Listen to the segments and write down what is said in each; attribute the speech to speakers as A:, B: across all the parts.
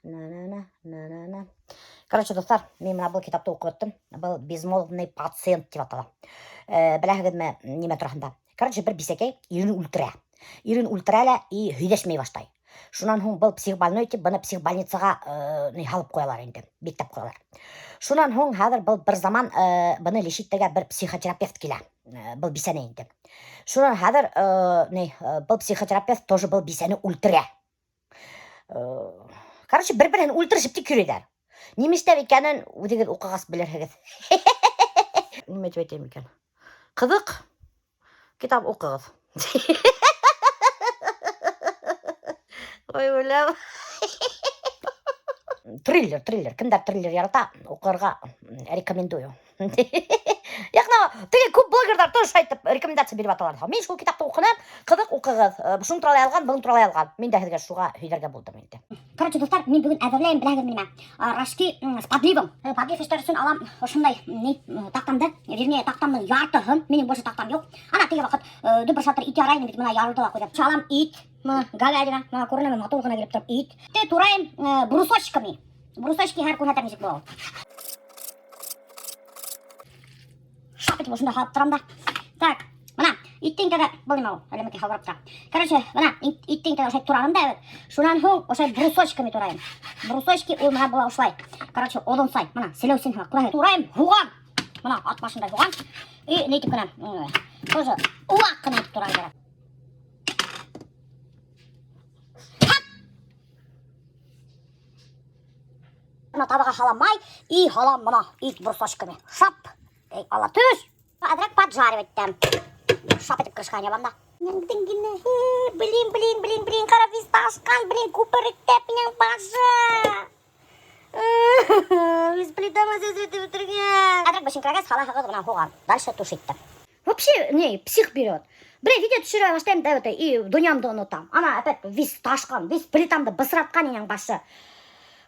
A: На-на-на, на-на-на. Короче, дуҫтар, мин бына был китапты уҡып бөттөм. Был «Безмолвный пациент» тип атала. Беләһегеҙме, нимә тураһында? Короче, бер бисәкәй ирен үлтерә. Ирен үлтерә лә и һөйҙәшмәй башлай. Шунан һуң был психбольной тип быны психбольницаға ни һалып ҡуялар инде, биктәп ҡуялар. Шунан һуң хәҙер был бер заман быны лечить итергә бер психотерапевт килә. Был бисәне инде. Шунан хәҙер ни был психотерапевт тоже был бисәне үлтерә. Короче, бер-береһен үлтерешеп тик йөрөйҙәр. Нимә икәнен үҙегеҙ уҡығас белерһегеҙ. Нимә тип әйтәйем икән? Ҡыҙыҡ китап, уҡығыҙ. Ой, үләм. Триллер, триллер. Кемдәр триллер ярата, уҡырға рекомендую. Яҡна, теге күп блогерҙар тоже әйтеп рекомендация биреп яталар. Мин шул китапты уҡыным, ҡыҙыҡ, уҡығыҙ. Шуның турала яҙған, бының турала яҙған. Мин дә һеҙгә шуға һөйләргә булдым инде. Короче, дуҫтар, мин бөгөн әҙерләйем, беләһегеҙ нимә? Рожки с подливом. Подлив эшләр өсөн алам ошондай ни таҡтамды, вернее, таҡтамдың яртыһын, минең больше таҡтам юҡ. Ана теге ваҡыт дөбөр шатыр ит ярайым бит, бына ярылды ла ҡуйҙым. Алам ит, бына говядина, бына күренәме, матур ғына килеп тороп ит. Те турайым брусочками. Брусочки хәҙер күрһәтәм нисек була ул. Шап итеп ошонда һалып торам да. Так, бына иттең тәҙә, был нимә ул? Әллә нәмәкәй һалбырап тора. Короче, бына иттең тәҙә ошолай турағым да, шунан һуң ошолай брусочками турайым. Брусочки ул бына була ошолай. Короче, оҙонсай, бына селәүсен һымаҡ. Күрәһегеҙ? Турайым һуған. Бына ат башындай һуған. И ни итеп кенә, тоже ваҡ ҡына итеп турай кәрәк. Бына табаға һалам май и һалам бына ит брусочками. Шап! Эй, ала төш! Әҙерәк поджаривать итәм. Шап итеп крышканы ябам да. Блин, блин, блин, блин, ҡара весь ташҡан, блин, күперектәп минең башы. Весь плитаны сәсретеп бөтөргән. Әҙерәк бешенкерәгәс, һалаһығыҙ бына һуған. Дальше тушить итәм. Вообще, не, псих берет. Берәй видео төшөрә башлайым да, это, и донъямды онотам. Ана опять весь ташҡан, весь плитамды бысратҡан инең башы.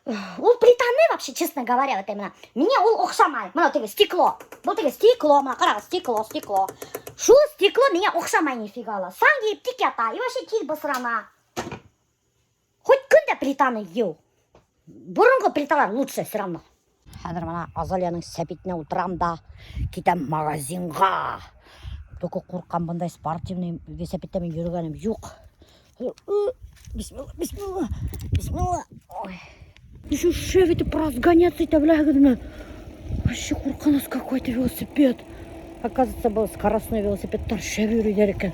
A: Ул плитаны вообще, честно говоря, вот именно, миңә ул оҡшамай. Бына теге стекло. Был теге стекло, бына ҡарағыҙ, стекло, стекло. Шул стекло миңә оҡшамай нифига ла. Саң йыйып тик ята, и вообще тиҙ бысрана. Хоть көн дә плитаны йыу. Боронғо плиталар лучше все равно. Хәҙер бына Азалияның сәпитенә ултырам да китәм магазинға. Только ҡурҡам, бындай спортивный велосипедта мин йөрөгәнем юҡ. Бисмилла, бисмилла, бисмилла. Ой. Еще шеф итеп разгоняться итә беләһегеҙме? Вообще ҡурҡыныс какой-то велосипед. Оказывается, был скоростной велосипедтар шәп йөрөйҙәр икән.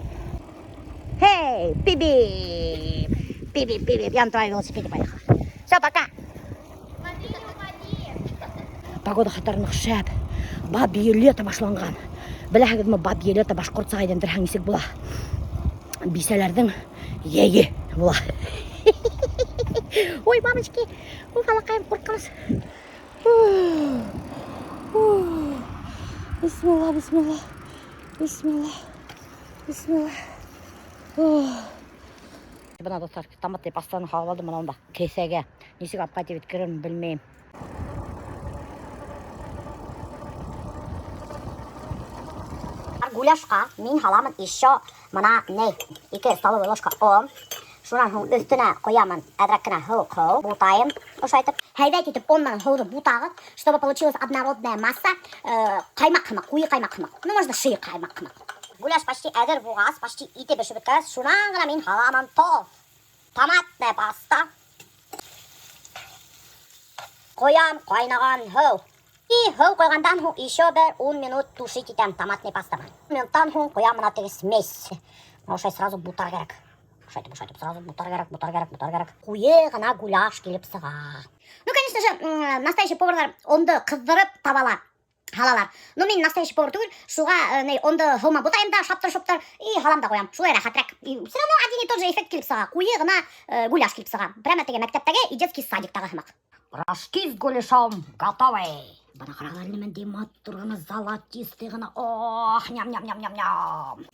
A: Эй, пиби! Пиби, пиби, я на твоем велосипеде поехала. Все, пока. Погода хәтәр шәп. Бабье лето башланған. Беләһегеҙме, бабье лето башҡортсаға әйләндерһәң нисек була? Бисәләрҙең йәйе була. Ой, мамочки, ой, балаҡайым, ҡурҡыныс. Бисмилла, бисмилла, бисмилла, бисмилла. Бына, дуҫтар, томатный пастаны һалып алдым бына унда кеҫәгә. Нисек алып ҡайтып еткерермен белмәйем. Гуляшҡа мин һаламын еще бына ни, 2 столовый ложка он. Шунан һуң өҫтөнә ҡоямын әҙерәк кенә һыуыҡ һыу, бутайым ошайтып. Һәйбәт итеп он менән һыуҙы бутағыҙ, чтобы получилась однородная масса, ҡаймаҡ һымаҡ, ҡуйы ҡаймаҡ һымаҡ. Ну, можно шыйы ҡаймаҡ һымаҡ. Гуляш почти әҙер булғас, почти ите бешеп бөткәс, шунан ғына мин һаламын тоҙ. Томатная паста. Ҡоям ҡайнаған һыу. И һыу ҡойғандан һуң еще бер 10 минут тушить итәм томатный паста менән. Минуттан һуң ҡоям бына теге смесь. Бына ошолай сразу бутар кәрәк. Ошайтып, ошайтып, сразу бутар кәрәк, бутар кәрәк, бутар кәрәк. Ҡуйы ғына гуляш килеп сыға. Ну, конечно же, настоящий поварлар онды ҡыҙҙырып табала һалалар. Ну, мин настоящий повар түгел, шуға ни, онды һыу менән бутайым да, шаптыр-шоптыр, и һалам да ҡуям. Шулай рәхәтрәк. И все равно один и тот же эффект килеп сыға. Ҡуйы ғына гуляш килеп сыға. Прямо теге мәктәптәге и детский садиктағы һымаҡ. Рожки с гуляшом готовы. Бына ҡарағыҙ, ниндәй матур ғына, золотистый ғына. Ох, ням-ням-ням-ням-ням.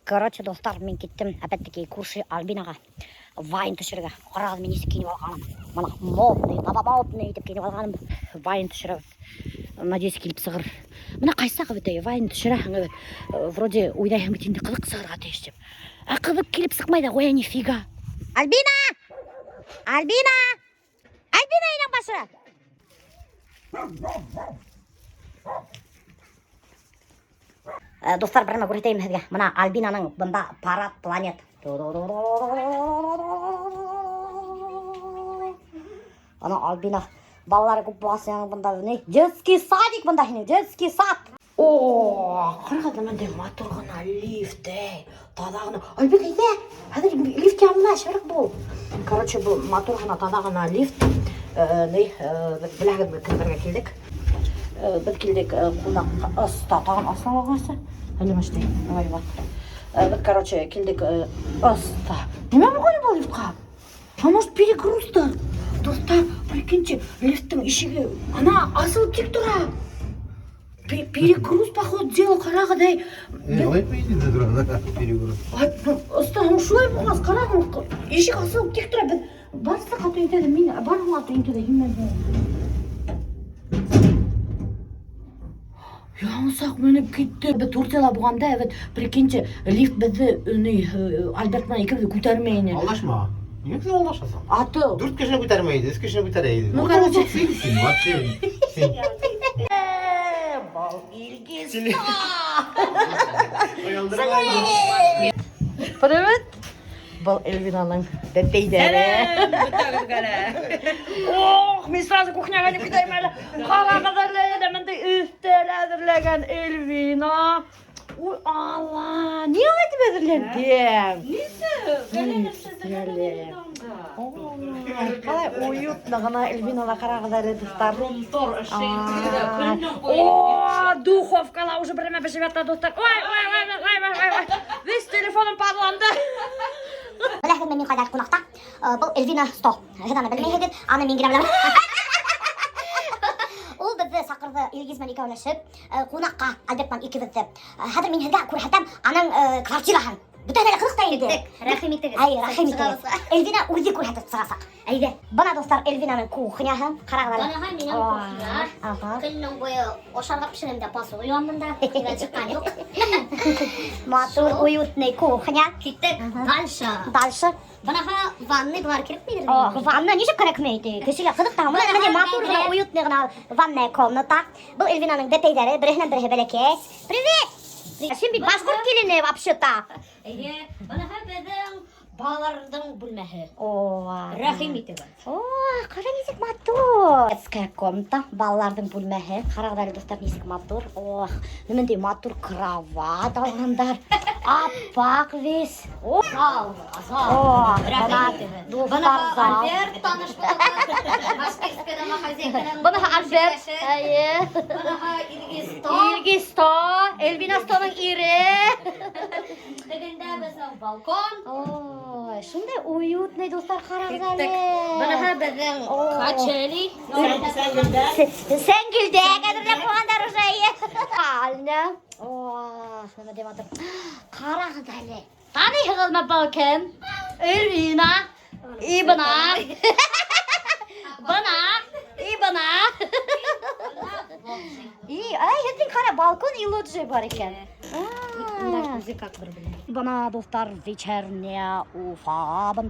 A: Короче, дуҫтар, мин киттем опять-таки күрше Альбинаға вайн төшөрөргә. Ҡарағыҙ, мин нисек кейенеп алғаным. Бына модный, новомодный итеп кейенеп алғаным. Вайн төшөрәбеҙ. Надеюсь, килеп сығыр. Бына ҡайсаҡ бит, вайн төшөрәһең бит. Вроде уйлайһың бит инде ҡыҙыҡ сығырға тейеш тип. Ә ҡыҙыҡ килеп сыҡмай ҙа ҡуя нифига. Альбина! Альбина! Альбина, инәң башы! Дуҫтар, бер нәмә күрһәтәйем һеҙгә. Бына Альбинаның бында парад планет. Ана Альбина балалары күп булғас, яңы бында ни? Детский садик бында һинең, детский сад. О, ҡарағыҙ, бындай матур ғына лифт, эй, таҙа ғына. Альбина, әйҙә, хәҙер лифт янына шәрыҡ бул. Короче, был матур ғына, таҙа ғына лифт. Ни, беҙ беләһегеҙме, кемдәргә килдек? Беҙ килдек ҡунаҡҡа. Оҫта, тағын асыла ағасы. Әле мәштәй, давай, вот. Беҙ, короче, килдек оҫта. Нимә булған был лифтҡа? А может, перегруз-то? Дуҫтар, прикиньте, лифттың ишеге, ана асылып тик тора. Перегруз, походу, дела, ҡарағыҙ, эй.
B: Перегруз.
A: Оҫта, шулай булғас, ҡарағыҙ, ишек асылып тик тора. Беҙ барсаҡ аты итәде, мин барһың аты итәде, һин. Яңысаҡ менеп китте. Беҙ Турцияла булғанда, evet, прикиньте, лифт беҙҙе, ни, Альберт менән икебеҙҙе күтәрмәй ине.
B: Алдашма. Ниңә һин алдашаһың?
A: Аты.
B: Дүрт кешене күтәрмәй ине, өс кешене күтәрә ине.
A: Ну, короче.
B: Син, син, вообще. Син.
A: Был Илгиз. Привет. Был Эльвинаның бәпәйҙәре. Ох, мин сразу кухняға инеп китәйем әле. Ҡарағыҙ әле, бындай өҫтәл әҙерләгән Эльвина. Ой, Алла, ни улай итеп әҙерләндең? Әле. Ҡалай уютно ғына Эльвинала ҡарағыҙ әле, дуҫтар. О, духовкала уже бер нәмә бешеп ята, дуҫтар. Ой, ой, ой, ой, ой, ой, ой. Весь телефоным парланды. Беләһегеҙме, мин ҡайҙа ҡунаҡта? Был Эльвина 100. Һеҙ аны белмәйһегеҙ, аны мин генә беләм. Ул беҙҙе саҡырҙы Илгиз менән икәүләшеп, ҡунаҡҡа Альберт менән икебеҙҙе. Хәҙер мин һеҙгә күрһәтәм аның квартираһын. Бөтәһенә лә ҡыҙыҡ та инде.
C: Рәхим итегеҙ.
A: Ай, рәхим итегеҙ. Эльвина үҙе күрһәтеп сығасаҡ. Әйҙә. Бына, дуҫтар, Эльвинаның кухняһы. Ҡарағыҙ әле.
C: Быныһы минең кухня. Көнөнөң буйы ашарға бешерәм дә посуда йыуам бында. Кухнядан сыҡҡан юҡ.
A: Матур, уютный кухня.
C: Киттек. Дальше.
A: Дальше.
C: Быныһы ванный, былар кәрәкмәйҙер.
A: О, ванна нисек кәрәкмәй? Кешегә ҡыҙыҡ та. Бына бындай матур ғына, уютный ғына ванная комната. Был Эльвинаның бәпәйҙәре, береһенән береһе бәләкәс. Привет! Һин бит башҡорт килене вообще-то.
C: Эйе, быныһы беҙҙең балаларҙың бүлмәһе.
A: О,
C: Рәхим итегеҙ.
A: О, ҡара нисек матур. Детская комната, балаларҙың бүлмәһе. Ҡарағыҙ әле, дуҫтар, нисек матур. Ох, ниндәй матур кровать алғандар. Аппаҡ весь. О,
C: Зал, зал.
A: О,
C: Рәхим
A: бына
C: итегеҙ.
A: дуҫтар
C: Быныһы
A: зал.
C: Альберт таныш булығыҙ. Башкирская домохозяйканың
A: Быныһы Альберт.
C: кәләше.
A: Эйе.
C: Быныһы Илгиз Сто.
A: Илгиз Сто, Эльвина Стоның ире.
C: Тегендә беҙҙең балкон.
A: Ой, шундай уютный, дуҫтар, ҡарағыҙ әле.
C: Быныһы беҙҙең
A: О.
C: качели.
A: Сәңгелдәк әҙерләп ҡуйғандар уже. Спальня. Ох, нимә тип матур. Ҡарағыҙ әле. Таныйһығыҙмы был кем? Эльвина. И бына. Бына. И бына. И, ай, һеҙҙең ҡара балкон и лоджия бар икән.
C: Үҙе как бер белә.
A: Бына, дуҫтар, вечерняя Уфа. Бында